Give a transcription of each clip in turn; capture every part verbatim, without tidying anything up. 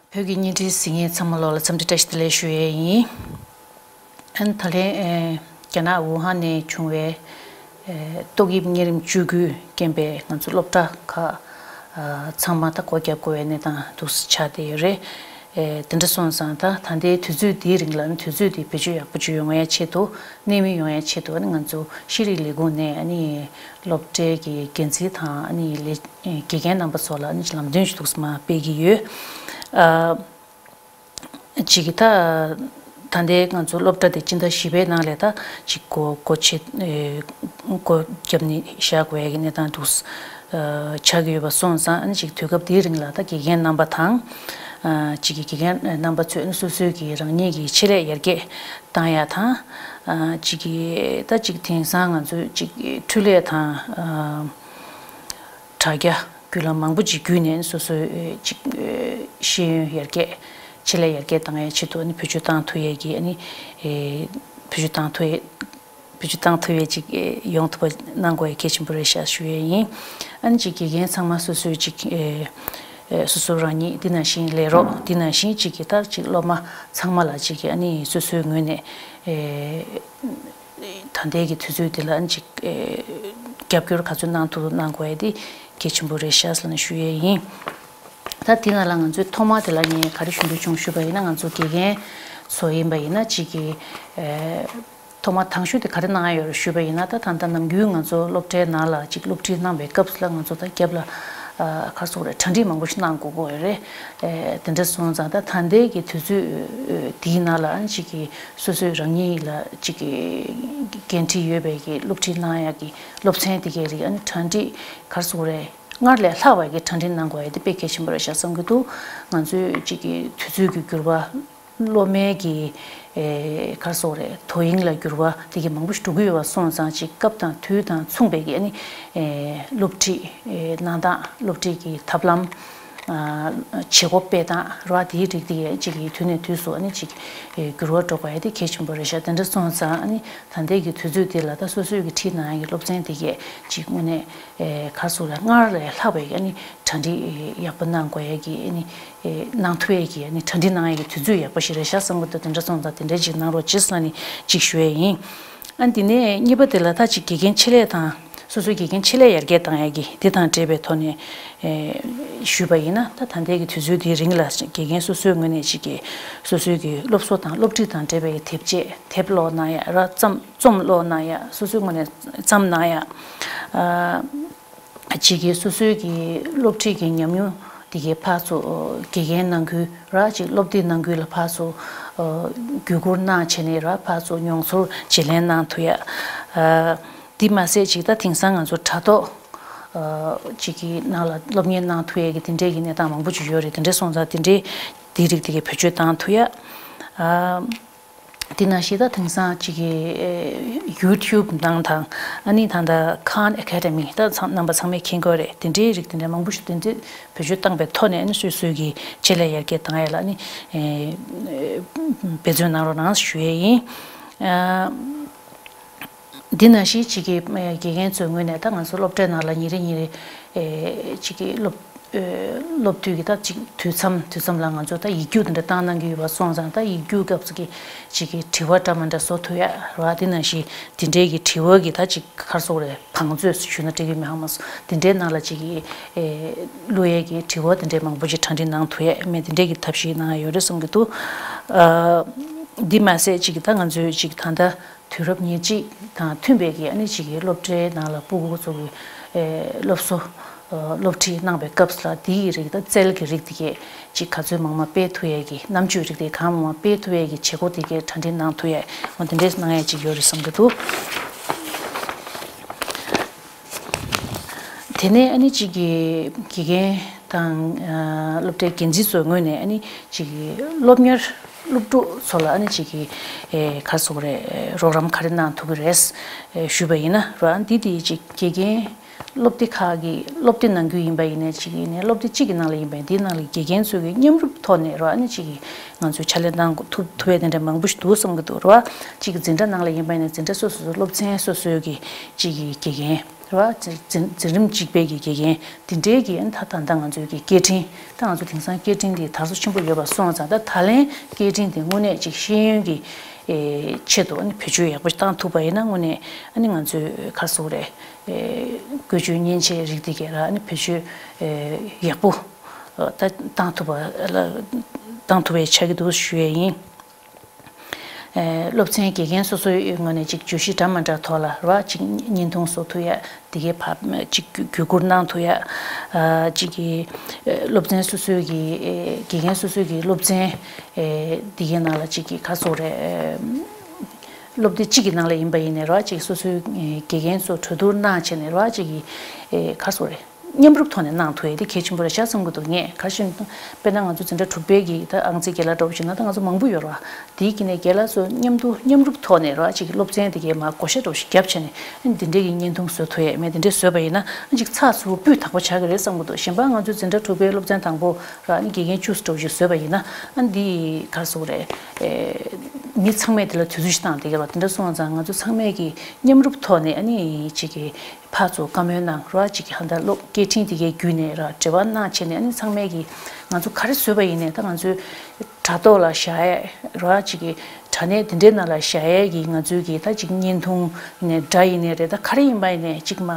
བོད་ཀྱི་བརྙན་འཕྲིན་གཟིགས་མཁན་ཚང་མ་ལོག་ལ་འཚམས་འདྲི་བཀྲ་ཤིས་བདེ་ལེགས་ཞུ་ཡས་ཡིན། ཨ་ནི་ད་ལན་ཨེ་རྒྱ་ནག་ཝུ་ཧན་ནས་བྱུང་བའི་ཨེ་ཏོག་དབྱིབས་གཉན་རིམས་བཅུ་དགུ་རྐྱེན་པས་ང་ཚོ་སློབ་གྲྭ་ཁག་ཨ་ཚང་མ་ད་སྒོ་བརྒྱབ་དགོས་པའི་གནས་སྟངས་འདུག་སེ་ཆགས་བསྡད་ཡོད་རེད། ཨེ་དེ་འདྲ་སོང་ཙང་ད་ད་ལྟའི་དུས་ཚོད་འདིའི་རིང་ལ་ནི་དུས་ཚོད་འདི་བེད་སྤྱོད་ཡག་པོ་ཅིག་ཡོང་ཡ་ཆེད་དུ། གནད་སྨིན་ཡོང་ཡ་ཆེད་དུ་ཨ་ནི་ང་ཚོ་ཤེས་རིག་ལས་ཁུངས་ནས་ཨ་ནི་སློབ་གྲྭའི་གི་འགན་འཛིན་དང་ཨ་ནི་ལས་དགེ་རྒན་རྣམ་པ་ཚོ་ལ་ཨ་ནི་ལམ་སྟོན་ཞུ་གཏུག་མ་སྤེལ་གྱི་ཡོད། ཨ་ཅིག་གི་ད་ད་ལྟའི་ང་ཚོ་སློབ་གྲྭ་དེ་སྤྱི་ཟླ་བཞི་པའི་ནང་ལས་ད་ཅིག་སྒོ་སྒོ་ཕྱེ་ཨེ་སྒོ་བརྒྱབ་ནས་བཞག་དགོས་ཡ་གི་གནས་སྟངས་འདུག་ཨ་ཆགས་ཀྱི་ཡོད་པ་སོང་ཙང་ཨ་ནི་ཅིག་དུས་སྐབས་འདིའི་རིང་ལ་ད་དགེ་རྒན་རྣམ་པ་དང་ཨ་ཅིག་གི་དགེ་རྒན་རྣམ་པ་ཚོས་ཨ་ནི་སོ་སོའི་གི་རང་ཉིད་ཀྱི་ཆེད་ལས་ཡར་རྒྱས་བཏང་ཡ་དང་། ཨ་ཅིག་གི་ད་ཅིག་དེང་སང་ང་ཚོས་ཅིག་འཕྲུལ་ལས་དང་ཨ་དྲ་རྒྱ་བརྒྱུད་ལམ་མང་པོ་ཅིག་བརྒྱུད་ནས་སོ་སོའི་ཨེ་ཅིག་ཨེ་ཤེས་ཡོན་ཡར་རྒྱས་ཆེད་ལས་ཡར་རྒྱས་བཏང་ཡའི་ཆེད་དུ་ཨ་ནི་བེད་སྤྱོད་བཏང་ཐུབ་ཡས་ཀྱི་ཨ་ནི་ཨེ་བེད་སྤྱོད་བཏང་ཐུབ་ཡས་བེད་སྤྱོད་བཏང་ཐུབ་ཡས་ཅིག་ཨེ་ཡོང་ཐུབ་པ་གནང་དགོས་ཡས་གལ་ཆེན་པོ་རེད་ཤག་ཞུ་ཡས་ཡིན། ཨ་ནི་ཅིག་དགེ་རྒན་ཚང་མ་སོ་སོའི་ཅིག་ཨེ་ཨེ་སོ་སོ་རང་ཉིད་འདི་ནང་བཞིན་ལས་རོགས་འདི་ནང་བཞིན་ཅིག་གི་ད་ཅིག་སློབ་མ་ཚང་མ་ལ་ཅིག་གི་ཨ་ནི་སོ་སོའི་ངོས་ནས་ཨེ་ད་ལྟའི་གི་དུས་ཚོད་འདི་ལ་ཨ་ནི་ཅིག་ཨེ་རྒྱབ་སྐྱོར་ག་ཚོད་གནང་ཐུབ་གནང་དགོས་ཡས་དེ་གལ་ཆེན་པོ་རེད་ཤག་ཟེར་ནས་ཞུ་ཡས་ཡིན། ད་དེ་ནང་ལ་ང་ཚོའི་ཐོག་མ་དེ་ལ་ངས་ག་རེ་ཞུ་འདོད་བྱུང་ཞུས་པ་ཡིན་ན་ང་ཚོ་དགེ་རྒན་ཚོ་ཡིན་པ་ཡིན་ན་ཅིག་གི་ཨེ་ཐོག་མ་དང་ཤོས་དེ་ག་རེ་གནང་ཡ་ཡོད་རེད་ཞུས་པ་ཡིན་ན། ད་ད་ལྟ་ནམ་རྒྱུན་ང་ཚོ་སློབ་གྲྭའི་ནང་ལ་ཅིག་སློབ་ཁྲིད་གནང་བའི་སྐབས་སུ་ལ་ང་ཚོ་ད་རྒྱབ་ལ་ཨ་ག་རེ་ཟེར་དགོས་རེད། གྲ་སྒྲིག་མང་པོ་ཞིག་གནང་དགོས་ཀྱི་ཡོད་རེད། ཨེ་དེ་འདྲ་སོང་ཙང་ད་ད་ལྟའི་གི་དུས་ཚོད་ཨེ་འདིའི་ནང་ལ་ཨ་ཅིག་གི་སོ་སོའི་རང་ཉིད་ལ་ཅིག་གི་འགན་འཁྲི་ཡོད་པའི་གི་སློབ་ཁྲིད་གནང་ཡ་གི་སློབ་ཚན་དེ་གའི་རིགས་ཨ་ནི་གྲ་སྒྲིག་ག་རེ་ཟེར་དགོས་རེད། སྔར་ལས་ལྷག་པའི་གི་གྲ་སྒྲིག་གནང་དགོས་ཡ་དེ་དཔེ་གལ་ཆེན་པོ་རེད་ཤག་བསམ་གྱི་འདུག་ང་ཚོའི་ཅིག་གི་དུས་ཚོད་ཀྱི་འགྱུར་བ། སློབ་མའི་གི་ཨེ་ག་རེ་ཟེར་དགོས་རེད། དོ་དབྱིངས་ལ་འགྱུར་བ་དེ་གི་མང་པོ་ཞིག་འགྲོ་གི་ཡོད་པ་སོང་ཙང་ཅིག་སྐབས་དང་དུས་དང་མཚུངས་པའི་གི་ཨ་ནི་ཨེ་སློབ་ཁྲིད་ཨེ་གནང་སྟངས། སློབ་ཁྲིད་ཀྱི་ཐབས་ལམ། ཨ་བྱེད་སྒོ་སྤེལ་སྟངས་ར་དེའི་རིགས་དེ་གའི་ཅིག་གི་དུས་ནས་དུས་སུ་ཨ་ནི་ཅིག་ཨེ་འགྱུར་བ་འགྲོ་དགོས་ཡ་དེ་གལ་ཆེན་པོ་རེད་ཤག་དེ་འདྲ་སོང་ཙང་ཨ་ནི་ད་ལྟའི་གི་དུས་ཚོད་དེ་ལ་ད་སོ་སོའི་གི་ཁྲིད་གནང་ཡ་གི་སློབ་ཚན་དེ་གའི་ཅིག་དངོས་གནས་ཨེ་ག་རེ་ཟེར་དགོས་རེད། སྔར་ལས་ལྷག་པའི་གི་ཨ་ནི་གྲ་སྒྲིག་ཡག་པོ་གནང་དགོས་ཡ་གི་ཨ་ནི་ཨེ་གནང་ཐུབ་ཡ་གི་ཨ་ནི་གྲ་སྒྲིག་གནང་ཡ་གི་དུས་ཚོད་ཡག་པོ་ཞིག་རེད་ཤག་བསམ་གྱི་འདུག་དེ་འདྲ་སོང་ཙང་དེ་འདྲ་ཅིག་གནང་རོགས་བྱེད་ཟེར་ནས་ཅིག་ཞུ་ཡ་ཡིན། ཨ་འདི་ནས་གཉིས་པ་དེ་ལ་ད་ཅིག་དགེ་རྒན་ཆེད་ལས་དང་སོ་སོའི་དགེ་རྒན་ཆེད་ལས་ཡར་རྒྱས་བཏང་ཡ་གི་དེ་དང་འབྲེལ་བའི་ཐོག་ནས་ཨེ་ཞུས་པ་ཡིན་ན། ད་ད་ལྟའི་གི་དུས་ཚོད་འདིའི་རིང་ལ་དགེ་རྒན་སོ་སོའི་ངོས་ནས་ཅིག་གི་སོ་སོའི་གི་སློབ་གསོ་དང་སློབ་ཁྲིད་དང་འབྲེལ་བའི་དེབ་ཆས་དེབ་ཀློག་གནང་ཡ་ར་རྩོམ་རྩོམ་ཀློག་གནང་ཡ། སོ་སོའི་ངོས་ནས་བརྩམས་གནང་ཡ། ཨ་ཅིག་གིས་སོ་སོའི་གི་སློབ་ཁྲིད་ཀྱི་ཉམས་མྱོང་དེ་གའི་ཕར་ཚུར་དགེ་རྒན་ནང་ཁུལ་ར་ཅིག་སློབ་དེབ་ནང་ཁུལ་ལ་ཕར་ཚུར་བརྒྱུད་བསྐུར་གནང་བྱས་ནས་ར་ཕར་ཚུར་མྱོང་ཚོར་བརྗེ་ལེན་གནང་ཐུབ་ཡ། ཨ་འདི་མ་ཟད་ཅིག་ད་དེང་སང་ང་ཚོ་དྲ་ཐོག་ཨ་ཅིག་གི་ནང་ལ་སློབ་གཉེར་གནང་ཐུབ་ཡ་གི་དེ་འདྲའི་གི་གནས་སྟངས་མང་པོ་ཅིག་ཡོད་རེད། དེ་འདྲ་སོང་ཙང་དེ་འདྲའི་དེའི་རིགས་དེ་གའི་བེད་སྤྱོད་བཏང་ཐུབ་ཡ། ཨ། དེ་ནང་བཞིན་ད་དེང་སང་གཅིག་གི་ཨེ་ཡུ་ཊུབ་ནང་དང་ཨ་ནི་ད་ལྟ་ཁཱན་ཨེ་ཀ་ཌི་མི་ད་ཚང་རྣམ་པ་ཚང་མས་མཁྱེན་གྱི་ཡོད་རེད། དེ་འདྲའི་རིགས་དེ་འདྲ་མང་པོ་ཞིག་དེ་འདྲའི་བེད་སྤྱོད་བཏང་པའི་ཐོག་ནས་ཨ་ནི་སོ་སོའི་གི་ཆེད་ལས་ཡར་རྒྱས་བཏང་ཡ་ལ་ཨ་ནི་ཨེ་འབད་བརྩོན་གནང་རོགས་གནང་ཞུ་ཡས་ཡིན། ཨ། འདི་ནང་བཞིན་གཅིག་གི་དགེ་རྒན་ཚོའི་ངོས་ནས་ད་ང་ཚོ་སློབ་གྲྭའི་ནང་ལ་ཉིན་རེ་ཉིན་རེ་ཨེ་གཅིག་གི་སློབ་ཨེ་སློབ་དུས་ཀྱི་ད་གཅིག་དུས་མཚམས་དུས་མཚམས་ལ་ང་ཚོ་ད་ཡིག་རྒྱུགས་འདི་འདྲ་བཏང་གནང་གི་ཡོད་པ་སོང་ཙང་། ད་ཡིག་རྒྱུགས་སྐབས་སུ་གི་གཅིག་གི་དྲི་བ་འདྲ་མི་འདྲ་བཟོ་ཐུབ་ཡ་ར། དེ་ནང་བཞིན་དེ་འདྲའི་གི་དྲི་བ་གི་ད་གཅིག་ག་རེ་ཟེར་དགོས་རེད། བང་མཛོད་ཞུས་ན་འགྲིག་གི་མེད་ཧ་མ་སོང་། དེ་འདྲའི་ནང་ལ་གཅིག་གི་ཨེ་བླུག་ཡས་ཀྱི་དྲི་བ་དེ་འདྲའི་མང་པོ་ཅིག་གྲ་སྒྲིག་གནང་ཐུབ་ཡས་མེད། དེ་འདྲའི་གི་ཐབས་ཤེས་གནང་ཡ་ཡོད་རེད་བསམ་གྱི་འདུག་ཨ་འདི་མ་ཟད་གཅིག་གི་ད་ང་ཚོའི་གཅིག་ད་ལྟ་དུས་རབས་ཉེར་གཅིག་དང་མཐུན་པའི་གི་ཨ་ནི་གཅིག་གི་སློབ་གྲྭའི་ནང་ལ་སྤུ་གུ་ཚོ་གི་ཨེ་སློབ་གསོ་ཨ་སློབ་ཁྲིད་གནང་བའི་སྐབས་ལ་དེའི་རིགས་ད་རྩལ་གྱི་རིགས་དེ་གས་གཅིག་ག་ཚོད་མང་མང་སྤེལ་ཐུབ་ཡས་ཀྱི་རྣམ་དཔྱོད་རིགས་དེ་གང་མང་མང་སྤེལ་ཐུབ་ཡས་ཀྱི་བྱེད་སྒོ་དེ་གས་གྲ་སྒྲིག་གནང་ཐུབ་ཡས་འོ་དེ་འདྲས་གནང་ཡས་གཅིག་ཡོད་རེད་བསམ་གྱི་འདུག་དེ་ནས་ཨ་ནི་གཅིག་གི་དགེ་རྒན་དང་ཨ་སློབ་གྲྭའི་འགན་འཛིན་ཚོའི་ངོས་ནས་ཨ་ནི་གཅིག་གི་སློབ་གཉེར་སློབ་ཕྲུག་ཚོ་ལ་ཨ་ནི་གཅིག་གི་ཨེ་ག་རེ་ཟེར་དགོས་རེད། རོགས་རམ་ག་རེ་གནང་ཐུབ་ཀྱི་རེད་ཨེ་ཞུས་པ་ཡིན་ན་ར། འདི་དེ་གཅིག་དགེ་རྒན་སློབ་སྡེ་ཁག་གི་སློབ་སྡེ་ནང་ཁུལ་ཡིན་པ་ཡིན་ནའི་གཅིག་ཡིན་ནའི་སློབ་སྡེ་གཅིག་གི་ནང་ལ་ཡིན་པ་ཡིན། འདིའི་ནང་ལ་དགེ་རྒན་ཚོ་གི་མཉམ་རུབ་ཐོག་ནས་ར་ཨ་ནི་གཅིག་གི་ང་ཚོས་ཕྱག་ལས་གནང་ཐུབ་ཐུབ་ཡས་དེ་འདྲ་མང་པོ་ཞིག་འདུག་བསམ་གྱི་འདུག་ར། གཅིག་གི་འཛིན་གྲྭ་ནང་ལ་ཡིན་པ་ཡིན་ན་འཛིན་གྲྭ་སོ་སོ་སོ་སློབ་ཚན་སོ་སོའི་གི་གཅིག་གི་དགེ་རྒན་ རེད་བ། འཛིན་འཛིན་རིམ་གཅིག་པའི་གི་དགེ་རྒན་འདི་འདྲའི་གི་ཨ་ནི་ད་ད་ལྟ་ང་ཚོའི་གི་སྐད་འཕྲིན་ད་ང་ཚོ་དེང་སང་སྐད་འཕྲིན་འདི་དར་སོ་ཆེན་པོ་ཡོད་པ་སོང་ཙང་ད་ད་ལན་སྐད་འཕྲིན་འདི་དངོས་གནས་ཅིག་ཤེས་ཡོན་གི་ཨེ་ཆེད་དུ་ཨ་ནི་བེད་སྤྱོད་ཡག་པོ་བཏང་ཐུབ་པ་ཡིན་ན་དངོས་གནས་ཨ་ནི་ང་ཚོའི་ག་རེ་ཟེར་དགོས་རེད། ཨེ་བཀོལ་སྤྱོད་མཉེན་ཆས་རིགས་འདི་གས་ར་ཨ་ནི་བེད་སྤྱོད་ཨེ་ཡག་པོ་ཨ་ད་བཏང་ཐུབ་པ་ལ་བཏང་ཐུབ་པའི་ཆགས་ཀྱི་འདུག་ཞུ་ཡས་ཡིན། ཨེ་སློབ་ཚན་དགེ་རྒན་སོ་སོའི་ངོས་ནས་ཅིག་བརྗོད་གཞི་འདྲ་མ་འདྲ་ཐོག་ལ་རེད་བ། ཅིག་བརྙན་ཐུང་བཟོ་ཐུབ་ཡ་དེ་གའི་བབ་ཅིག་བརྒྱུད་བསྐུར་གནང་ཐུབ་ཡ། ཨ་ཅིག་གི་ཨེ་སློབ་ཚན་སོ་སོའི་གི་ཨེ་དགེ་རྒན་སོ་སོའི་གི་སློབ་ཚན་ཨེ་དེ་གའི་ནང་ལ་ཅིག་གི་ག་རེ་ཟེར་དགོས་རེད། ཨེ་སློབ་སྡེ་གཅིག་གི་ནང་ལ་ཡིན་པ་ཡིན་ནའི་རེད་བ། ཅིག་སོ་སོའི་ཨེ་དགེ་རྒན་ཚོ་གྲོས་བསྡུར་གནང་བྱས་ནས་རེད་བ། ཅིག་གི་ཨེ་ག་རེ་ཟེར་དགོས་རེད། མཉམ་རུབ་ཐོག་ནས་གནང་ཐུབ་ཡས་དེ་གལ་ཆེན་པོ་རེད་ཤག་བསམ་གྱི་འདུག་ངས་ག་རེ་ཞུ་ན། དཔེར་ན་ང་ཚོ་འཛིན་གྲྭ་དྲུག་པའི་གི་ད་ཨང་རྩིས་རྒན་ལགས་འདྲ་བོ་ཞིག་ན་ད་ང་ཚོ་མང་པོ་ཡོད་རེད་བ། དེའི་དཀྱིལ་ནས་རྒན་ལགས་ཚོ་མཉམ་དུ་མཉམ་རུབ་ཐོག་ནས་རེད་བ། ཅིག་སློབ་ཚན་དེ་གའི་མར་བགོ་བཤའ་འདྲ་བོ་ཞིག་བརྒྱབ་བྱས་ནས་ཨ་ནི་འདི་འདྲའི་གི་བརྙན་ཐུང་བཟོ་ཐུབ་ཡས་མེད་དེ་འདྲས་བཟོས་པ་ཡིན་ན་ཨ་ཅིག་ཚགས་ཚུད་པོ་སྤུས་དག་པོ་ཆགས་ཀྱི་རེད་བསམ་གྱི་འདུག་གཞན་པ་ང་ཚོ་འཛིན་གྲྭ་དྲུག་པའི་སློབ་ཚན་དང་པོ་རེད་བ། ཨ་ནི་དགེ་རྒན་བཅུ་ཙམ་འདྲ་བོ་ཞིག་བཟོས་པ་ཡིན་ན་ཨ་ནི་འདི་ག་རེ་ཟེར་དགོས་རེད། མི་ཚང་མས་དེ་ལ་དུས་ཚོད་ཞིག་བཏང་བསྡད་ཀྱི་རེད་བ། དེ་འདྲ་སོང་ཙང་ང་ཚོ་ཚང་མས་ཀྱི་མཉམ་རུབ་ཐོག་ནས་ཨ་ནི་ཅིག་གི་ཕར་ཚུར་བཀའ་མོལ་གནང་རོགས། ཅིག་གི་ཧ་ད་སློབ་སྐད་འཕྲིན་དེ་གའི་བརྒྱུད་ནས་ར་འབྲེལ་བ་གནང་བྱས་ནས་ཨ་ནི་ཚང་མས་ཀྱི་ང་ཚོ་ག་རེ་བཟོས་པ་ཡིན་ནའི་ད་ང་ཚོའི་དྲ་ཐོག་ལ་བཞག་ཡས་ར་ཅིག་གི་དྲ་གནས་དེ་འདྲའི་ནང་ལ་བཞག་ཡས་ཀྱི་ང་ཚོའི་གི་ད་ཅིག་བརྙན་ཐུང་ཡིན་ནའི་སྒྲ་ཡིན་ནའི་རེད། ད་ག་རེ་ཡིན་པ་ཡིན་ནའི་ཅིག་མ་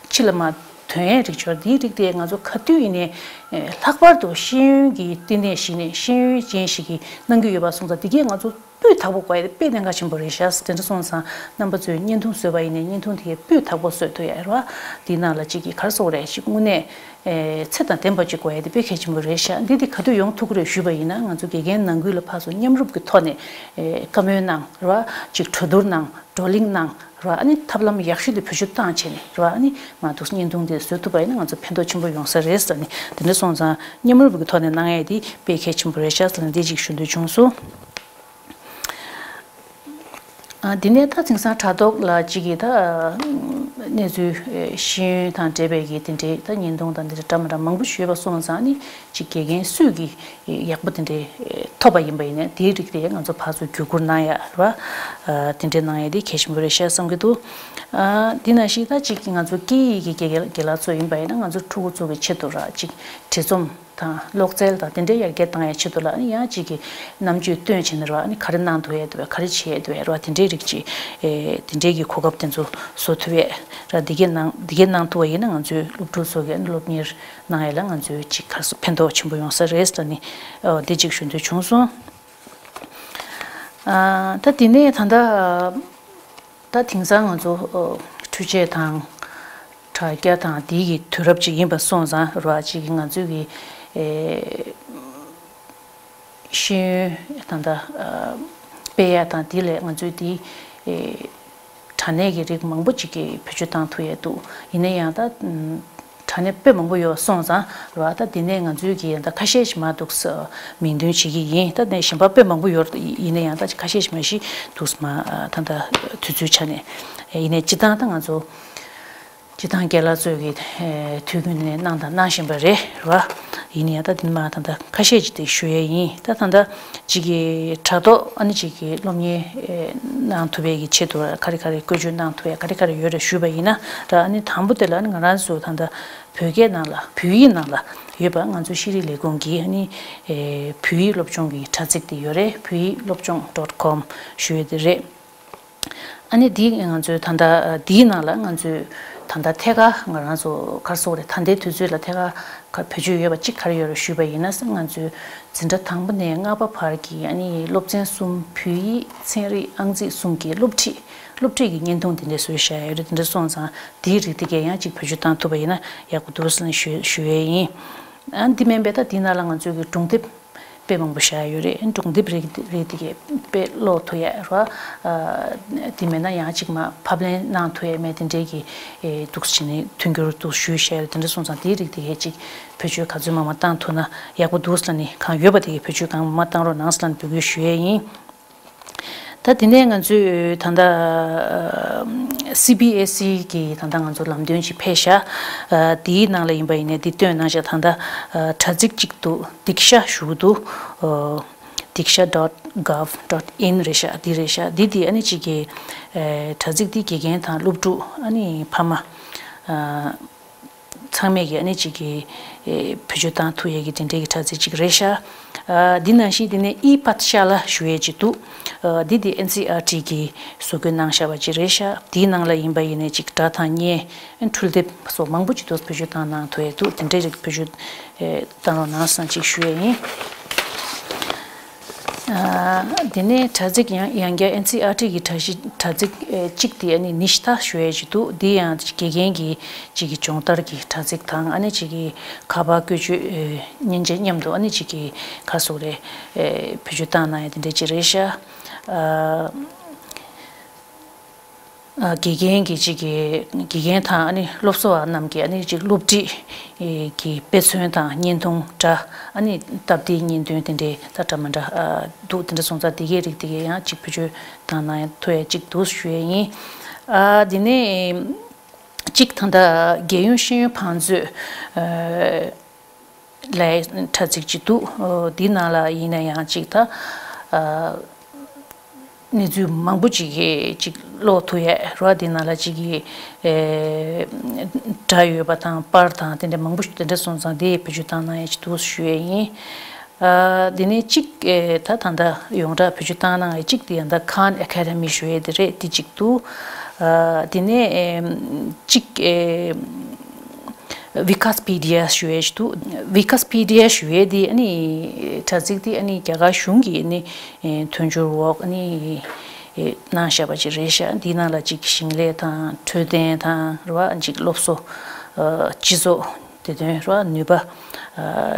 ཕྱི་ལ་མ་ཐོན་ཡས་རིགས་ཆོག་དེའི་རིགས་དེ་ང་ཚོ་ག་དུས་ཡིན་ནའི་ལྷག་པར་དུ་ཤེས་ཡོན་གྱི་བསྟི་གནས་ཤིག་ནས་ཤེས་ཡོན་ཅན་ཞིག་གིས་གནང་གི་ཡོད་པ་སོང་ཙང་དེ་གས་ང་ཚོ་སྤུས་དག་པོ་དགོས་ཡ་དེ་དཔེ་གནད་འགག་ཆེན་པོ་རེད་ཤག་དེ་འདྲ་སོང་ཙང་རྣམ་པ་ཚོས་བརྙན་ཐུང་བཟོས་པ་ཡིན་ནའི་བརྙན་ཐུང་དེ་གས་སྤུས་དག་པོ་བཟོས་ཐུབ་ཡ་རེད་བ། དེའི་ནང་ལ་གཅིག་གིས་ག་རེ་ཟེར་དགོས་རེད། ཅིག་དངོས་གནས་ཨེ་ཚད་དང་ལྡན་པ་ཅིག་དགོས་ཡ་དེ་དཔེ་གལ་ཆེན་པོ་རེད་ཤག་འདི་དེ་ག་དུས་ཡོང་ཐུབ་ཀྱི་རེད་ཞུས་པ་ཡིན་ན་ང་ཚོ་དགེ་རྒན་ནང་ཁུལ་ལ་ཕར་ཚུར་མཉམ་རུབ་ཀྱི་ཐོག་ནས་ཨེ་བཀའ་མོལ་གནང་རེད་བ། ཅིག་གྲོས་བསྡུར་གནང་བགྲོ་གླེང་གནང་རེད་བ། ཨ་ནི་ཐབས་ལམ་ཡག་ཤོས་དེ་བེད་སྤྱོད་བཏང་བྱས་ནས་རེད་བ། ཨ་ནི་མ་འདུག་བརྙན་ཐུང་དེ་བཟོ་ཐུབ་པ་ཡིན་ན་ང་ཚོ་ཕན་ཐོགས་ཆེན་པོ་ཡོང་ས་རེད་ཟེར་ནས་དེ་འདྲ་སོང་ཙང་མཉམ་རུབ་ཀྱི་ཐོག་ནས་གནང་ཡ་དེ་དཔེ་གལ་ཆེན་པོ་རེད་ཤག་ཟེར་ནས་འདི་ཅིག་ཞུ་འདོད་བྱུང་སོང་། ཨ་འདི་ནས་ད་དེང་སང་དྲ་ཐོག་ལ་གཅིག་གིས་ད་གནས་ཚུལ་ཤེས་ཡོན་དང་འབྲེལ་བའི་གི་དེ་འདྲའི་ད་བརྙན་ཐུང་དང་འདི་འདྲ་འདྲ་མི་འདྲ་མང་པོ་ཞིག་ཡོད་པ་སོང་ཙང་ནི་གཅིག་དགེ་རྒན་སུས་ཀྱི་ཡག་པོ་དེ་འདྲའི་ཐོབ་པ་ཡིན་པ་ཡིན་ན་དེའི་རིགས་དེ་ང་ཚོ་ཕར་ཚུར་བརྒྱུད་བསྐུར་གནང་ཡ་ར་དེ་འདྲའི་གནང་ཡ་དེ་གལ་ཆེན་པོ་རེད་ཤག་བསམ་གྱི་འདུག་ཨ་འདི་ནང་བཞིན་ད་གཅིག་ང་ཚོ་སྐད་ཡིག་གི་དགེ་རྒན་དགེ་ལགས་ཚོ་ཡིན་པ་ཡིན་ན་ང་ཚོ་ཕྲུ་གུ་ཚོ་གི་ཆེད་དུ་ར་གཅིག་བྲིས་རྩོམ་དང་གློག་རྩལ་དང་དེ་འདྲའི་ཡར་རྒྱས་བཏང་ཡའི་ཆེད་དུ་ལ་ཨ་ནི་ཡང་གཅིག་གི་རྣམ་དཔྱོད་བཏོན་བྱས་ནས་ར་ཨ་ནི་ག་རེ་གནང་ཐུབ་ཡས་འདུག་གས། ག་རེ་བྱེད་ཡས་འདུག་གས་ར་དེ་འདྲའི་རིགས་ཀྱི་ཨེ་དེ་འདྲའི་གི་གོ་སྐབས་དེ་ཚོ་བཟོ་ཐུབ་ཡས་ར་འདི་གས་གནང་འདི་གས་གནང་ཐུབ་པ་ཡིན་ན་ང་ཚོའི་སློབ་ཕྲུག་ཚོ་གི་ཨ་ནི་སློབ་གཉེར་གནང་ཡས་ལ་ང་ཚོའི་གཅིག་ག་རེ་ཟེར་ཕན་ཐོགས་ཆེན་པོ་ཡོང་ས་རེད་ཟེར་ནས་ཨོ་འདི་གཅིག་ཞུ་འདོད་བྱུང་སོང་། ཨ་ད་དེ་ནས་ད་ལྟ་ད་དེང་སང་ང་ཚོ་ཨོ་འཕྲུལ་ཆས་དང་དྲ་རྒྱ་དང་དེའི་གི་དུས་རབས་ཅིག་ཡིན་པ་སོང་ཙང་ར་ཅིག་གི་ང་ཚོའི་གི་ཨེ་ཤེས་ཡོན་ད་ལྟ་ཨ་སྤེལ་ཡ་དང་དེ་ལས་ང་ཚོའི་དེ་ཨེ་དྲ་གནས་ཀྱི་རིགས་མང་པོ་ཅིག་གི་བེད་སྤྱོད་བཏང་ཐུབ་ཡས་འདུག་ཡིན་ན་ཡང་ད་དྲ་གནས་དཔེ་མང་པོ་ཡོད་སོང་ཙང་ར་ད་དེ་ནས་ང་ཚོའི་གི་ད་ཁ་ཤས་ཤིག་མ་འདུག་ས་མིང་འདོན་བྱེད་ཀྱི་ཡིན། ད་ནས་གཞན་པ་དཔེ་མང་པོ་ཡོད་ཡིན་ན་ཡང་ད་ཁ་ཤས་ཤིག་མ་ཤི་འདུག་ས་མ་ད་ད་དུས་ཚོད་ཆ་ནས་ཡིན་ནའི་སྤྱི་བཏང་ད་ང་ཚོ་སྤྱི་བཏང་རྒན་ལགས་ཚོས་ཀྱི་དུས་རྒྱུན་ནས་གནང་དང་གནང་བཞིན་པ་རེད་ར། ཡིན་ནའི་ད་དེ་མ་ད་ད་ཁ་ཤས་ཅིག་དེ་ཞུ་ཡས་ཡིན། ད་ད་ད་ཅིག་གི་དྲ་ཐོག་ཨ་ནི་ཅིག་གི་སློབ་གཉེར་གནང་ཐུབ་པའི་གི་ཆེད་དུ་ག་རེ་ག་རེ་བཀོལ་སྤྱོད་གནང་ཐུབ་ཡས་ག་རེ་ག་རེ་ཡོད་རེད་ཞུས་པ་ཡིན་ན་ར། ཨ་ནི་དང་པོ་དེ་ལ་ཨ་ནི་ང་རང་ཚོ་ད་ད་བོད་སྐད་ནང་ལ་བོད་ཡིག་ནང་ལ་ཡོད་པ་ང་ཚོ་ཤེས་རིག་ལས་ཁུངས་ཀྱི་ཨ་ནི་བོད་ཡིག་སློབ་སྦྱོང་གི་དྲ་ཚིགས་དེ་ཡོད་རེད། བོད་ཡིག་སློབ་སྦྱོང་dot com་ཞུ་ཡས་དེ་རེད། ཨ་ནི་འདི་ང་ཚོའི་ད་ལྟ་འདིའི་ནང་ལ་ང་ཚོས་ད་ལྟ་ཐད་ཀར་ང་རང་ཚོ་ག་རེ་ཟེར་དགོས་རེད། ད་ལྟའི་དུས་ཚོད་ལ་ཐད་ཀར་ག་བེད་སྤྱོད་ཡོད་པ་གཅིག་ག་རེ་ཡོད་རེད་ཞུས་པ་ཡིན་ན་ང་ཚོའི་འཛིན་གྲྭ་དང་པོ་ནས་ལྔ་པ་བར་གྱི་ཨ་ནི་སློབ་ཚན་གསུམ་བོད་ཡིག་ཚན་རིག་ཨང་རྩིས་གསུམ་གྱི་སློབ་ཁྲིད་སློབ་ཁྲིད་ཀྱི་བརྙན་ཐུང་དེ་འདྲ་བཟོས་བཞག་ཡོད་རེད། དེ་འདྲ་སོང་ཙང་དེའི་རིགས་དེ་གས་ཡང་གཅིག་བེད་སྤྱོད་བཏང་ཐུབ་པ་ཡིན་ན་ཡག་པོ་འདུག་ཟེར་ནས་ཞུ་ཞུ་ཡས་ཡིན། ཨ་འདི་མིན་པའི་ད་འདི་ནང་ལ་ང་ཚོའི་གི་སྒྲུང་དེབ་དཔེ་མང་པོ་བཞག་ཡོད་རེད། སྒྲུང་དེབ་རིགས་རིགས་དེ་གས་དཔེ་ཀློག་ཐུབ་ཡས་ར། ཨ་དེ་མེད་ན་ཡང་གཅིག་མ་ཕབ་ལེན་གནང་ཐུབ་ཡས་མེད་དེ་འདྲའི་གི་ཨེ་འདུག་སེ་བྱས་ནས་མཐུན་འགྱུར་འདུག་ཞུས་བཞག་ཡོད་རེད། དེ་འདྲ་སོང་ཙང་དེའི་རིགས་དེ་གས་གཅིག་བེད་སྤྱོད་ག་ཚོད་མང་མང་བཏང་ཐུབ་ན་ཡག་པོ་འདུག་ཟེར་ནས་གང་ཡོད་པ་དེ་གས་བེད་སྤྱོད་གང་མང་མང་བཏང་རོགས་གནང་ཟེར་ནས་འབོད་སྐུལ་ཞུ་ཡས་ཡིན། ད་དེ་ནས་ང་ཚོས་ད་ལྟ་སི་བི་ཨེས་ཨི་གི་ད་ལྟ་ང་ཚོ་ལམ་སྟོན་ཅིག་ཕེབས་ཤག་ཨ་དེའི་ནང་ལ་ཡིན་པ་ཡིན་ནའི་འདི་སྟོན་གནང་ཤག་ད་ལྟ་ཨ་དྲ་ཚིགས་གཅིག་འདུག Diksha་ཞུ་གི་འདུག་ཨ་diksha dot gov dot in་རེད་ཤག་འདི་རེད་ཤག་འདི་འདི་ཨ་ནི་གཅིག་གི་ཨ་དྲ་ཚིགས་འདི་དགེ་རྒན་དང་སློབ་ཕྲུག་ཨ་ནི་ཕ་མ་ ཚང་མས་ཀྱི་ཨ་ནི་ཅིག་གི་བེད་སྤྱོད་བཏང་ཐུབ་ཡས་ཀྱི་དེ་འདྲའི་གི་དྲ་ཚིགས་ཅིག་རེད་ཤག་འདི་ནང་བཞིན་དེ་ནས་ཨི་པཱཐ་ཤཱ་ལ་ཞུ་ཡས་ཅིག་འདུག་འདི་དེ་ཨེན་སི་ཨར་ཊི་གིས་བཟོ་བཀོད་གནང་བཞག་པ་ཅིག་རེད་ཤག་འདིའི་ནང་ལ་ཡིན་པ་ཡིན་ནའི་ཅིག་སྒྲ་དང་བརྙན། འཕྲུལ་དེབ་སོགས་མང་པོ་ཅིག་འདུག་བེད་སྤྱོད་བཏང་གནང་ཐུབ་ཡས་འདུག་དེ་འདྲའི་རིགས་བེད་སྤྱོད་བཏང་རོགས་གནང་ཟེར་ཅིག་ཞུ་ཡས་ཡིན། དེ་ནས་དྲ་ཚིགས་ཡང་ཡང་བསྐྱར་ཨེན་སི་ཨར་ཊི་གི་དྲ་གཞི་དྲ་ཚིགས་གཅིག་དེ་ཨ་ནི་ནི་ཤྟ་ཞུ་ཡས་ཅིག་འདུག་འདི་ཡང་དགེ་རྒན་གྱི་གཅིག་གི་སྦྱོང་བརྡར་གྱི་དྲ་ཚིགས་དང་ཨ་ནི་གཅིག་གི་ཁ་པར་བཀོལ་སྤྱོད་མཉེན་ཆས་མཉམ་དུ་ཨ་ནི་གཅིག་གི་ག་སོགས་རེད། བེད་སྤྱོད་བཏང་གནང་ཡས་དེ་འདྲ་ཅིག་རེད་ཤག་དགེ་རྒན་གྱི་གཅིག་གི་དགེ་རྒན་དང་ཨ་ནི་སློབ་གསོ་བ་རྣམས་ཀྱི་ཨ་ནི་གཅིག་སློབ་ཁྲིད་ཀྱི་དཔེ་མཚོན་དང་བརྙན་ཐུང་འདྲ་ཨ་ནི་སྟབས་བདེའི་བརྙན་ཐུང་དེ་འདྲའི་ད་འདྲ་མི་འདྲ་འདུག་དེ་འདྲ་སོང་ཙང་དེ་གའི་རིགས་དེ་གའི་ཡང་གཅིག་བེད་སྤྱོད་བཏང་གནང་ཐུབ་ཡས་གཅིག་འདུག་ཞུ་ཡས་ཡིན། དེ་ནས་གཅིག་ད་ལྟ་རྒྱལ་ཡོངས་ཤེས་ཡོན་བང་མཛོད། ལའི་དྲ་ཚིགས་ཅིག་འདུག་འདི་ནང་ལ་ཡིན་ན་ཡང་ཅིག་ད། གནས་ཚུལ་མང་པོ་ཅིག་གི་ཅིག་ཀློག་ཐུབ་ཡས་རོ། འདི་ནང་ལ་ཅིག་གི་སྒྲ་ཡོད་པ་དང་པར་དང་དེ་འདྲ་མང་པོ་ཞིག་དེ་འདྲ་སོང་ཙང་དེ་བེད་སྤྱོད་བཏང་གནང་ཡས་ཅིག་འདུག་ཞུ་ཡས་ཡིན། འདི་ནས་ཅིག་ད་ད་ལྟ་ཡོངས་གྲགས་བེད་སྤྱོད་བཏང་གནང་ཡས་ཅིག་དེ་ཡང་ད་ཁཱན་ཨེ་ཀ་ཌེ་མི་ཞུ་ཡས་དེ་རེད། དེ་ཅིག་འདུག་འདི་ནས་ཅིག Wikipedia ཞུ་ཡས་ཞིག་འདུག Wikipedia ཞུ་ཡས་འདི་ཨ་ནི་དྲ་ཚིགས་འདི་ཨ་ནི་རྒྱ་གར་གཞུང་གིས་ཨ་ནི་མཐུན་འགྱུར་འོག་ཨ་ནི་གནང་བཞག་པ་ཅིག་རེད་ཤག་འདི་ནང་ལ་ཅིག་ཞིང་ལས་དང་འཕྲོད་བསྟེན་དང་རེད་བ། ཅིག་སློབ་གསོ། སྤྱི་ཚོགས་བདེ་དོན་རེད་བ། ནུས་པ།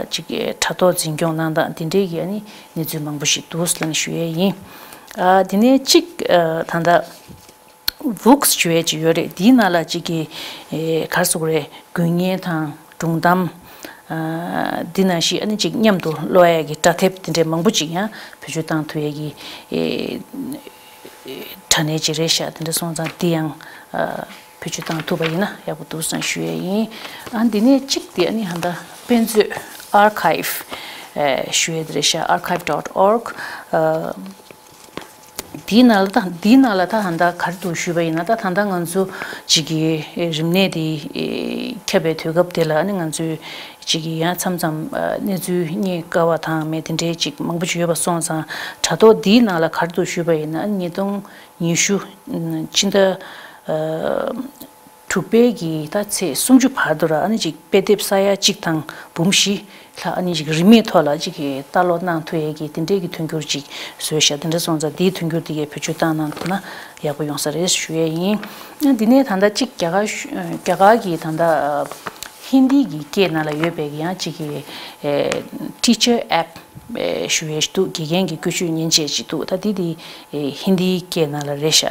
ཅིག་དྲ་ཐོག་འཛིན་སྐྱོང་གནང་སྟངས་འདི་འདྲའི་གི་ཨ་ནི་གནས་ཚུལ་མང་པོ་ཞིག་འདུག་ལབ་ནས་ཞུ་ཡས་ཡིན། འདི་ནས་ཅིག་ད་ལྟ་Books ཞུ་ཡས་ཅིག་ཡོད་རེད། འདིའི་ནང་ལ་ཅིག་གི་ག་རེ་ཟེར་དགོས་རེད། དགུན་བརྙན་དང་སྒྲུང་གཏམ། འདི་ནང་བཞིན་ཨ་ནི་ཅིག་མཉམ་དུ་ཀློག་ཡས་ཀྱི་དྲ་དེབ་དེ་འདྲའི་མང་པོ་ཅིག་ཡང་བེད་སྤྱོད་བཏང་ཐུབ་ཡས་ཀྱི་དྲ་གནས་ཅིག་རེད་ཤག་དེ་འདྲ་སོང་ཙང་འདི་ཡང་བེད་སྤྱོད་བཏང་ཐུབ་པ་ཡིན་ན་ཡག་པོ་འདུག་བསམ་ཞུ་ཡས་ཡིན། ཨ་འདི་ནས་གཅིག་དེ་ཨ་ནི་ཧ་ད་དཔེ་མཛོད་Archive ཞུ་ཡས་དེ་རེད་ཤག archive dot org། འདིའི་ནང་ལ་ད་འདིའི་ནང་ལ་ད་ཧ་ད་ག་རེ་འདུག་ཞུས་པ་ཡིན་ན། ད་ད་ལྟ་ང་ཚོ་གཅིག་གི་རིམས་ནད་དེ་ཁྱབ་པའི་དུས་སྐབས་དེ་ལ་ཨ་ནི་ང་ཚོས་གཅིག་གི་ཡང་མཚམས་མཚམས་གནས་ཚུལ་རྙེད་དཀའ་བ་དང་མེད་དེ་འདྲའི་གཅིག་མང་པོ་ཅིག་ཡོད་པ་སོང་ཙང་། དྲ་ཐོག་འདིའི་ནང་ལ་ག་རེ་འདུག་ཞུས་པ་ཡིན་ན། ཉིས་སྟོང་ཉི་ཤུ་ཕྱི་ཟླ་དྲུག་པའི་གི་ད་ཚེས་སུམ་ཅུ་བར་དུ་ར་ཨ་ནི་ཅིག་དཔེ་དེབ་ས་ཡ་གཅིག་དང་འབུམ་བཞི་ལྷག་ཨ་ནི་ཅིག་རིན་མེད་ཐོག་ལ་ཅིག་གི་ལྟ་ཀློག་གནང་ཐུབ་ཡས་ཀྱི་དེ་འདྲའི་གི་མཐུན་འགྱུར་ཅིག་བཟོས་ཤག་དེ་འདྲ་སོང་ཙང་དེའི་མཐུན་འགྱུར་དེ་གའི་བེད་སྤྱོད་བཏང་གནང་ཐུབ་ན་ཡག་པོ་ཡོང་ས་རེད་ཞུ་ཡས་ཡིན། ཨ་འདི་ནས་ད་ལྟ་ཅིག་རྒྱ་གར་ཞུ་རྒྱ་གར་གྱི་ད་ལྟ་ཧིན་དི་གི་སྐད་ནང་ལ་ཡོད་པའི་གི་ཡང་ཅིག་གི་Teacher App ཞུ་ཡས་ཞིག་འདུག་དགེ་རྒན་གྱི་བཀོལ་སྤྱོད་མཉེན་ཆས་ཅིག་འདུག་ད་འདི་དེ་ཧིན་དིའི་སྐད་ནང་ལ་རེད་ཤག་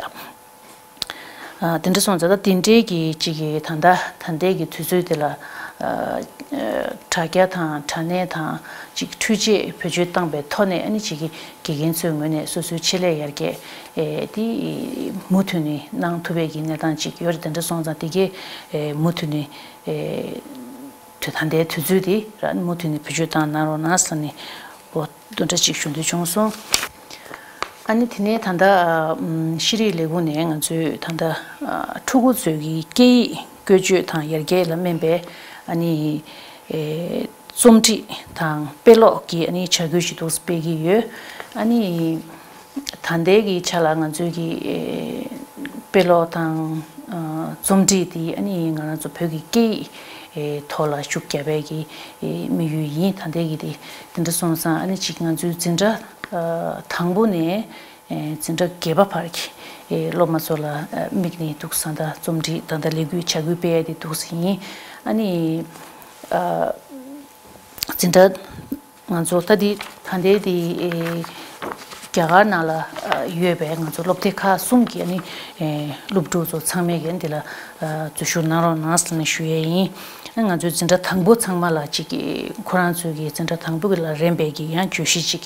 དེ་འདྲ་སོང་ཙང་ད་དེ་འདྲའི་གི་ཅིག་གི་ད་ལྟ་ད་ལྟའི་གི་དུས་ཚོད་དེ་ལ་དྲ་རྒྱ་དང་དྲ་གནས་དང་ཅིག་འཕྲུལ་ཆས་བེད་སྤྱོད་བཏང་པའི་ཐོག་ནས་ཨ་ནི་ཅིག་གི་དགེ་རྒན་ཚོའི་ངོས་ནས་སོ་སོའི་ཆེད་ལས་ཡར་རྒྱས་དེ་མུ་མཐུད་ནས་གནང་ཐུབ་པའི་གི་གནས་སྟངས་ཅིག་ཡོད་རེད། དེ་འདྲ་སོང་ཙང་དེ་གའི་མུ་མཐུད་ནས་དུས་ད་ལྟའི་དུས་ཚོད་དེ་ར་མུ་མཐུད་ནས་བེད་སྤྱོད་བཏང་གནང་རོགས་གནང་ཟེར་ནས་འོ་འདི་འདྲ་ཅིག་ཞུ་འདོད་བྱུང་སོང་། ཨ་ནི་དེ་ནས་ད་ལྟ་ཤེས་རིག་ལས་ཁུངས་ནས་ང་ཚོས་ད་ལྟ་ཕྲུ་གུ་ཚོའི་གི་སྐད་ཡིག་བཀོལ་སྤྱོད་དང་ཡར་རྒྱས་ལ་སྨན་པའི་ཨ་ནི་རྩོམ་སྒྲིག་དང་དཔེ་ཀློག་གི་ཨ་ནི་བྱ་འགུལ་ཞིག་འདུག་སྤེལ་གྱི་ཡོད། ཨ་ནི་ད་ལྟའི་གི་ཆ་ལ་ང་ཚོའི་གི་དཔེ་ཀློག་དང་རྩོམ་སྒྲིག་དེ་ཨ་ནི་ང་རང་ཚོ་བོད་ཀྱི་སྐད་ཡིག་ཐོག་ལ་ཤུགས་རྒྱབ་པའི་གི་དམིགས་ཡུལ་ཡིན། ད་ལྟའི་གི་དེ་དེ་འདྲ་སོང་ཙང་ཨ་ནི་ཅིག་ང་ཚོའི་འཛིན་གྲྭ་དང་པོ་ནས་འཛིན་གྲྭ་བརྒྱད་པ་བར་གྱི་སློབ་མ་ཚོ་ལ་དམིགས་ནས་འདུག་ས་ད་རྩོམ་སྒྲིག་ད་ལྟ་ལས་འགུལ་བྱ་འགུལ་སྤེལ་ཡ་དེ་འདུག་ས་ཡིན། ཨ་ནི་འཛིན་གྲྭ་ང་ཚོ་ད་འདི་ད་ལྟའི་འདི་རྒྱ་གར་ནང་ལ་ཡོད་པའི་ང་ཚོ་སློབ་སྡེ་ཁག་གསུམ་གྱི་ཨ་ནི་སློབ་ཕྲུག་ཚོ་ཚང་མས་ཀྱི་འདི་ལ་འཛུལ་ཞུགས་གནང་རོགས་གནང་ཟེར་ནས་ཞུ་ཡས་ཡིན། ང་ཚོའི་འཛིན་གྲྭ་དང་པོ་ཚང་མ་ལ་གཅིག་གི་ཁོ་རང་ཚོའི་གི་འཛིན་གྲྭ་དང་པོ་གི་ལ་རན་པའི་གི་ཡང་བརྗོད་གཞི་གཅིག་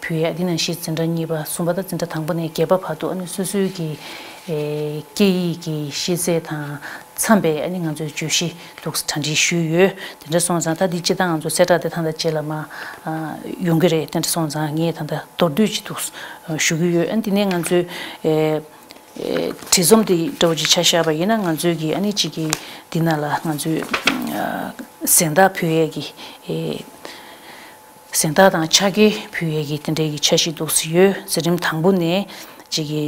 ཕུལ་ཡ། འདི་ནང་བཞིན་འཛིན་གྲྭ་གཉིས་པ་གསུམ་པ་དང་འཛིན་གྲྭ་དང་པོ་ནས་བརྒྱད་པ་བར་དུ་ཨ་ནི་སོ་སོའི་གི་སྐད་ཡིག་གི་ཤེས་ཚད་དང་འཚམ་པའི་ཨ་ནི་ང་ཚོའི་བརྗོད་གཞི་འདུག་གྲ་སྒྲིག་ཞུས་ཡོད། དེ་འདྲ་སོང་ཙང་ད་འདི་སྤྱིར་བཏང་ང་ཚོ་གསལ་བསྒྲགས་དེ་ཐང་ད་རྗེས་ལ་མ་ཡོང་གི་རེད། དེ་འདྲ་སོང་ཙང་ངས་ད་ད་མདོར་བསྡུས་ཅིག་འདུག་ཞུ་གི་ཡོད། ཨ་ནི་དེ་ནས་ང་ཚོའི་ ཨེ་བྲིས་རྩོམ་དེ་འདྲ་བོ་ཅིག་ཆ་བཞག་པ་ཡིན་ན། ང་ཚོའི་གི་ཨ་ནི་ཅིག་གི་འདི་ནང་ལ་ང་ཚོའི་ཨ་གཟེངས་རྟགས་ཕུལ་ཡས་ཀྱི་ཨེ་གཟེངས་རྟགས་དང་ཕྱག་འཁྱེར་ཕུལ་ཡས་ཀྱི་དེ་འདྲའི་གི་འཆར་གཞི་འདུག་སེ་ཡོད། འཛིན་རིམ་དང་པོ་ནས་ཅིག་གི་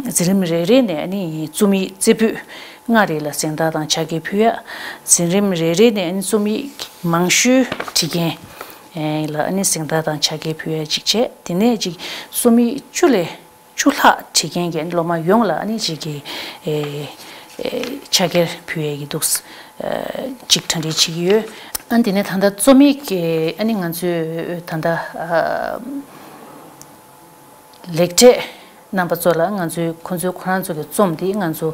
འཛིན་རིམ་རེ་རེ་ནས་ཨ་ནི་རྩོམ་ཡིག་རྩེ་ཕུད་ལྔ་རེ་ལ་གཟེངས་རྟགས་དང་ཕྱག་འཁྱེར་ཕུལ་ཡ། འཛིན་རིམ་རེ་རེ་ནས་ཨ་ནི་རྩོམ་ཡིག་མང་ཤོས་བྲིས་མཁན་ལ་ཨ་ནི་གཟེངས་རྟགས་དང་ཕྱག་འཁྱེར་ཕུལ་ཡ་གཅིག་བྱས། དེ་ནས་ཅིག་རྩོམ་ཡིག་བཅུ་ལས་བཅུ་ལྷག་བྲིས་མཁན་གྱི་ཨ་ནི་སློབ་མ་ཡོངས་ལ་ཨ་ནི་ཅིག་གི་ཨེ་ཨེ་ཕྱག་འཁྱེར་ཕུལ་ཡས་ཀྱི་འདུག་ཨ་ཅིག་གྲ་སྒྲིག་བྱེད་ཀྱི་ཡོད། ཨ་དེ་ནས་ད་ལྟ་རྩོམ་ཡིག་གི་ཨ་ནི་ང་ཚོས་ད་ལྟ་ཨ་ལེགས་གྲས་རྣམ་པ་ཚོ་ལ་ང་ཚོས་ཁོང་ཚོའི་ཁོ་རང་ཚོ་གི་རྩོམ་དེ་ང་ཚོ་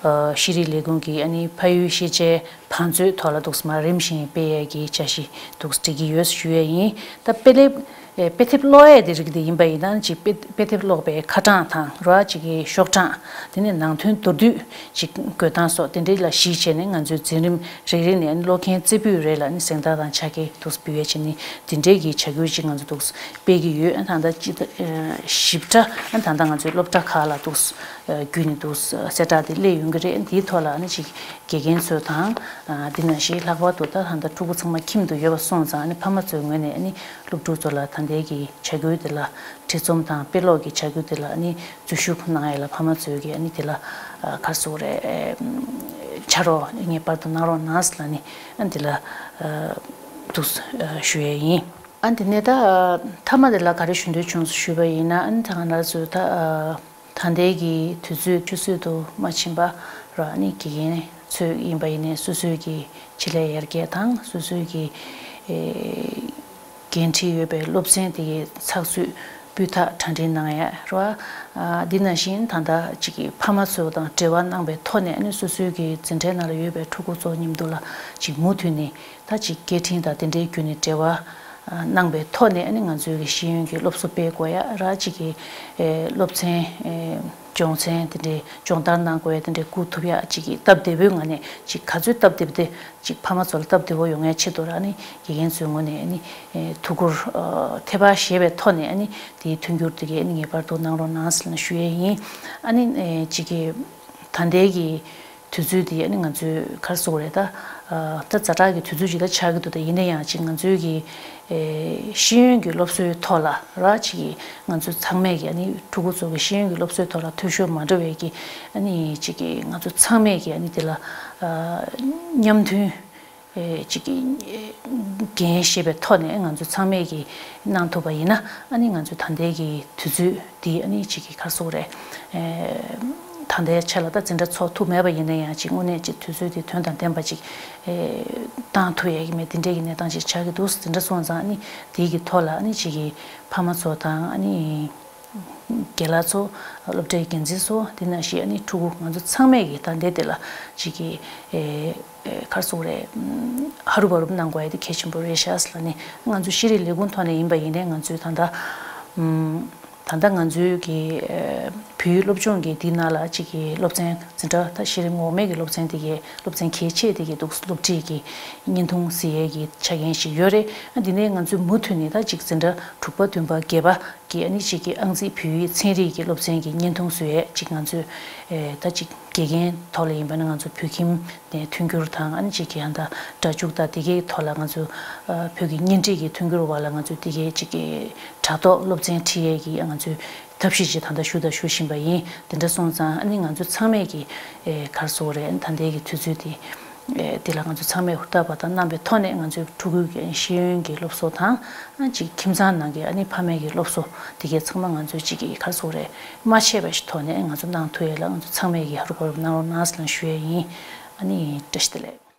ཨ་ཤེས་རིག་ལས་ཁུངས་ཀྱི་ཨ་ནི་ཕ་ཡུལ་ཤེས་བྱའི་བང་མཛོད་ཐོག་ལ་འདུག་སེ་མར་རིམ་བཞིན་སྤེལ་ཡས་ཀྱི་འཆར་གཞི་འདུག་སེ་སྒྲིག་གི་ཡོད་ཞུ་ཡས་ཡིན། ད་དཔེ་ལེབ་ཨེ་དཔེ་དེབ་ཀློག་ཡས་དེ་རིགས་དེ་ཡིན་པ་ཡིན་ན་ཅིག་དཔེ་དཔེ་དེབ་ཀློག་པའི་ཁ་གྲངས་དང་རོ་ཨ་ཅིག་གི་ཤོག་གྲངས། དེ་ནས་ནང་དོན་མདོར་བསྡུས་ཅིག་འགོད་སྟངས་སོགས་དེ་འདྲའི་ལ་གཞིགས་བྱས་ནས། ང་ཚོའི་འཛིན་རིམ་རེ་རེ་ནས་ཨ་ནི་ཀློག་མཁན་རྩེ་ཕུད་རེ་ལ་ཨ་ནི་གཟེངས་རྟགས་དང་ཕྱག་འཁྱེར་འདུག་སེ་འབུལ་ཡས་བྱས་ནས་དེ་འདྲའི་གི་བྱ་འགུལ་ཅིག་ང་ཚོ་འདུག་སེ་སྤེལ་གྱི་ཡོད། ཨ་ད་ལྟ་སྤྱི་ཨ་ཞིབ་ཕྲ་ཨ་ད་ལྟ་ང་ཚོའི་སློབ་གྲྭ་ཁག་ལ་འདུག་སེ་ཨ་བརྒྱུད་ནས་འདུག་སེ་གསལ་བསྒྲགས་དེ་སླེབས་ཡོང་གི་རེད། འདིའི་ཐོག་ལ་ཨ་ནི་ཅིག་དགེ་རྒན་ཚོ་དང་། ཨ་འདི་ནང་བཞིན་ལྷག་པར་དུ་ད་ད་ལྟ་ཕྲུ་གུ་ཚང་མ་ཁྱིམ་དུ་ཡོད་པ་སོང་ཙང་། ཨ་ནི་ཕ་མ་ཚོའི་ངོས་ནས་ཨ་ནི་སློབ་ཕྲུག་ཚོ་ལ་ད་ལྟའི་གི་བྱ་འགུལ་དེ་ལ། བྲིས་རྩོམ་དང་དཔེ་ཀློག་གི་བྱ་འགུལ་དེ་ལ་ཨ་ནི་འཛུལ་ཞུགས་གནང་ཡས་ལ་ཕ་མ་ཚོས་ཀྱིས་ཨ་ནི་དེ་ལ་ཨ་ག་རེ་ཟེར་དགོས་རེད། ཨེ་ཕྱག་རོགས་ངེས་པར་དུ་གནང་རོགས་གནང་ཟེར་ལབ་ནས་ཨ་ནི་དེ་ལ་ཨ་འདུག་སེ་ཨ་ཞུ་ཡས་ཡིན། ཨ་དེ་ནས་ད་ཨ་མཐའ་མ་དེ་ལ་ག་རེ་ཞུ་འདོད་བྱུང་ཞུས་པ་ཡིན་ན། ཨ་ནི་ད་ང་རང་ཚོ་ད་ཨ་ད་ལྟའི་གི་དུས་ཚོད་ཆུད་ཟོས་དུ་མ་ཕྱིན་པ་ར། ཨ་ནི་དགེ་རྒན་ཚོས་ཡིན་པ་ཡིན་ནའི་སོ་སོའི་གི་ཆེད་ལས་ཡར་རྒྱས་དང་། སོ་སོའི་གི་ཨེ་འགན་འཁྲི་ཡོད་པའི་སློབ་ཚན་དེ་གའི་ཚགས་ཚུད་སྤུས་དག་གྲ་སྒྲིག་གནང་ཡ་ར། ཨ་འདི་ནང་བཞིན་ད་ལྟ་ཅིག་གི་ཕ་མ་ཚོ་དང་འབྲེལ་བ་གནང་པའི་ཐོག་ནས། ཨ་ནི་སོ་སོའི་གི་འཛིན་གྲྭའི་ནང་ལ་ཡོད་པའི་ཕྲུ་གུ་ཚོ་མཉམ་དུ་ལ་ཅིག་མུ་མཐུད་ནས་ད་ཅིག་སྐད་འཕྲིན་དང་དེ་འདྲའི་བརྒྱུད་ནས་འབྲེལ་བ་ཨ་གནང་པའི་ཐོག་ནས། ཨ་ནི་ང་ཚོའི་གི་ཤེས་ཡོན་གྱི་སློབ་གསོ་སྤེལ་དགོས་ཡ་ར། ཅིག་གི་ཨེ་སློབ་ཚན་ཨེ་སྦྱོང་ཚན་དེ་འདྲའི་སྦྱོང་བརྡར་གནང་དགོས་ཡ་དེ་འདྲའི་སྒུག་ཐུབ་ཡ། ཅིག་གི་སྟབས་བདེ་པོའི་ངང་ནས། ཅིག་ག་ཚོད་སྟབས་བདེ་པོ་དེ། ཅིག་ཕ་མ་ཚོ་ལ་སྟབས་བདེ་པོ་ཡོང་ཡ་ཆེད་དུ་ར། ཨ་ནི་དགེ་རྒན་ཚོའི་ངོས་ནས་ཨ་ནི་ཨེ་ཐུགས་ཁུར་ཨ་ཐེ་བ་བཞེས་པའི་ཐོག་ནས། ཨ་ནི་དེའི་མཐུན་འགྱུར་དེ་གའི་ཨ་ནི་ངེས་པར་དུ་གནང་རོགས་གནང་ཟེར་ནས་ཞུ་ཡས་ཡིན། ཨ་ནི་ཨེ་ཅིག་གི་ད་ལྟའི་གི་དུས་ཚོད་དེ་ཨ་ནི་ང་ཚོས་ག་རེ་ཟེར་དགོས་རེད། ད་ཨ་ད་ཛ་དྲག་གི་དུས་ཚོད་ཅིག་ད་ཆགས་ཀྱི་འདུག་ད་ཡིན་ན་ཡང་ཅིག་ང་ཚོའི་གི་ཨེ་ཤེས་ཡོན་གྱི་སློབ་གསོའི་ཐོག་ལ་ར། ཅིག་གི་ང་ཚོ་ཚང་མས་ཀྱི་ཨ་ནི་ཕྲུ་གུ་ཚོ་གི་ཤེས་ཡོན་གྱི་སློབ་གསོའི་ཐོག་ལ་འཐུས་ཤོར་མ་འགྲོ་བའི་གི་ཨ་ནི་ཅིག་གི་ང་ཚོ་ཚང་མས་ཀྱི་ཨ་ནི་དེ་ལ་ཨ་མཉམ་མཐུན་ཨེ་ཅིག་གི་ཨེ་འགན་བཞེས་པའི་ཐོག་ནས་ང་ཚོ་ཚང་མས་ཀྱི་གནང་ཐུབ་པ་ཡིན་ན། ཨ་ནི་ང་ཚོ་ད་ལྟའི་གི་དུས་ཚོད་འདི་ཨ་ནི་ཅིག་གི་ག་རེ་ཟེར་དགོས་རེད། ཨེ་ད་ལྟའི་ཆ་ལ་ད་འཛིན་གྲྭ་ཚོགས་ཐུབ་མེད་པ་ཡིན་ན་ཡང་། ཅིག་དངོས་གནས་ཅིག་དུས་ཚོད་དེ་དོན་དང་ལྡན་པ་ཅིག་ཨེ་བཏང་ཐུབ་ཡས་ཀྱི་མེད། དེ་འདྲས་ཀྱི་གནས་སྟངས་ཅིག་ཆགས་ཀྱི་འདུག་འཛིན་གྲྭ་སོང་ཙང་། ཨ་ནི་དེའི་གི་ཐོག་ལ་ཨ་ནི་ཅིག་གི་ཕ་མ་ཚོ་དང་། ཨ་ནི་རྒན་ལགས་ཚོ། སློབ་གྲྭའི་འགན་འཛིན་ཚོ། དེ་ནང་བཞིན་ཨ་ནི་ཕྲུ་གུ་ང་ཚོ་ཚང་མས་ཀྱི་ད་ལྟའི་དེ་ལ་ཅིག་གི་ཨེ་ཨེ་ག་རེ་ཟེར་དགོས་རེད། ཧ་རུབ་ཧ་རུབ་གནང་དགོས་ཡ་དེ་གལ་ཆེན་པོ་རེད་ཤག་ཟེར་ལབ་ནས། ང་ཚོ་ཤེས་རིག་ལས་ཁུངས་ཐོག་ནས་ཡིན་པ་ཡིན་ནའི། ང་ཚོས་ད་ལྟ་ཨམ་ད་ལྟ་ང་ཚོའི་གི་ཨེ་བོད་ཡིག་སློབ་སྦྱོང་གི་འདི་ནང་ལ་ཅིག་གི་སློབ་ཚན། འཛིན་གྲྭ་ད་གཞི་རིམ་འོག་མའི་གི་སློབ་ཚན་དེ་གའི་སློབ་ཚན་གལ་ཆེ་དེ་གའི་འདུག་སློབ་ཁྲིད་ཀྱི་བརྙན་ཐུང་གཟིགས་ཡས་ཀྱི་ཆ་རྐྱེན་ཞིག་ཡོད་རེད། ཨ་འདི་ནས་ང་ཚོས་མུ་མཐུད་ནས་ད་ཅིག་འཛིན་གྲྭ་དྲུག་པ་བདུན་པ་བརྒྱད་པ་གི་ཨ་ནི་ཅིག་གི་ཨང་རྩིས་བོད་ཡིག་ཚན་རིག་གི་སློབ་ཚན་གྱི་བརྙན་ཐུང་བཟོ་ཡས་ཅིག་ང་ཚོས་ཨེ་ད་ཅིག་དགེ་རྒན་ཐོག་ལ་ཡིན་པ་ན་ང་ཚོ་བོད་ཁྱིམ་ནས་མཐུན་འགྱུར་དང་། ཨ་ནི་ཅིག་གི་ཨ་ད་སྒྲ་འཇུག་དང་དེ་གའི་ཐོག་ལ་ང་ཚོ་ཨ་བོད་ཀྱི་བརྙན་འཕྲིན་གྱི་མཐུན་འགྱུར་བར་ལ་ང་ཚོས་དེ་གའི་ཅིག་གི་དྲ་ཐོག་སློབ་ཚན་ཁྲིད་ཡས་ཀྱི་ང་ཚོས་ཐབས་ཤེས་ཅིག་ད་ལྟ་ཞུ་དང་ཞུ་བཞིན་པ་ཡིན། དེ་འདྲ་སོང་ཙང་ཨ་ནི་ང་ཚོ་ཚང་མས་ཀྱི་ཨེ་ག་རེ་ཟེར་དགོས་རེད། ད་ལྟའི་གི་དུས་ཚོད་དེ་ཨེ་དེ་ལ་ང་ཚོ་ཚང་མས་ཧུར་ཐག་པ་དང་རྣམ་པའི་ཐོག་ནས་ང་ཚོའི་ཕྲུ་གུའི་གི་ཤེས་ཡོན་གྱི་སློབ་གསོ་དང་། ཨ་ཅིག་ཁྱིམ་ཚང་ནང་གི་ཨ་ནི་ཕ་མའི་གི་སློབ་གསོ་དེ་གའི་ཚང་མ་ང་ཚོས་ཅིག་གི་ག་རེ་ཟེར་དགོས་རེད། མ་ཆད་པ་ཞིག་ཐོག་ནས་ང་ཚོ་གནང་ཐུབ་ཡས་ལ་ང་ཚོ་ཚང་མས་ཀྱི་ཧ་རུ་གོ་རུ་གནང་རོགས་གནང་ཟེར་ལ་ཞུ་ཡས་ཡིན། ཨ་ནི་བཀྲ་ཤིས་བདེ་ལེགས།